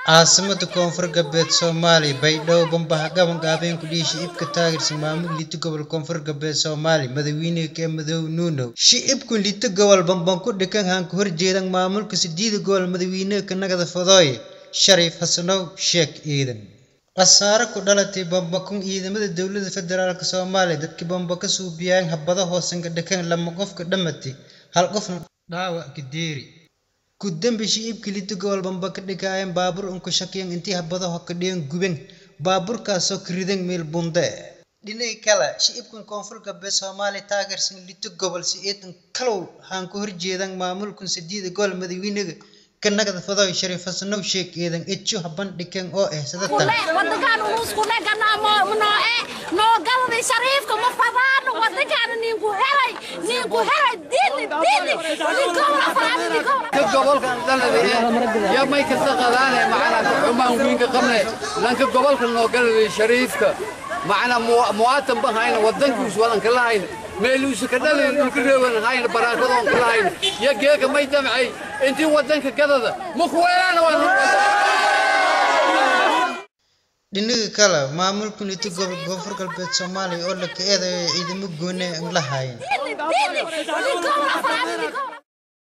Caasimada Koonfur Galbeed Soomaaliya Baydhabo Bambaxa gaban gaabeen ku dhihi shicibka taageersan maamul liito gobol Koonfur Galbeed Soomaaliya madaxweyne ka madow Nuno shicibku liito gobol bamban ku dhikan han ku horjeedan maamulka sideed gobol madaxweyne ka nagada fadooy Shariif Xasanow Sheekh Ciidan khasaare ku dhalatay bamba kun ciidamada dowladda federaalka Soomaaliya dadkii bamba ka suubiyaan habada hoosanka dhakan lama qofka dhamatay hal qofna dhaawac ka deeri ku dambi shicibka liito gobol bamba ka dhigayeen baabuur unku shakiyan intii habadaha ka dhigan guben baabuurkaasoo ka ridan meel bunde dhinaca kale shicibkan Koonfur Galbeed Soomaaliya taageersan liito gobol si eedan kalow haan ku horjeedan maamulkan sideed gobol madaxweynaha ka nagada fadooy Shariif Xasanow Sheekh Ciidan ejo haban dhikan oo sadatan wadankan uu isku leeganaa noo noo galday shariifka ma fadaano wadankan ninku helay diini diini ka gobolkan dhalada ya may ka qadaane macana xumaan weyn ka qabnay lanka gobolka noo galay shariifka macana muwaatan baan hayna wadankiisu wadan kala hayna meeluusu ka dhalay dhulka reewan hayna barakadoon kala hayna ya geeka may damcay intii wadanka gadada ma ku weelaana waan. Dhinaca kale maamulka liito gobol Koonfur Galbeed Soomaaliya oo la ka eedeeyo ciidamo gooni aan la hayn diini diini.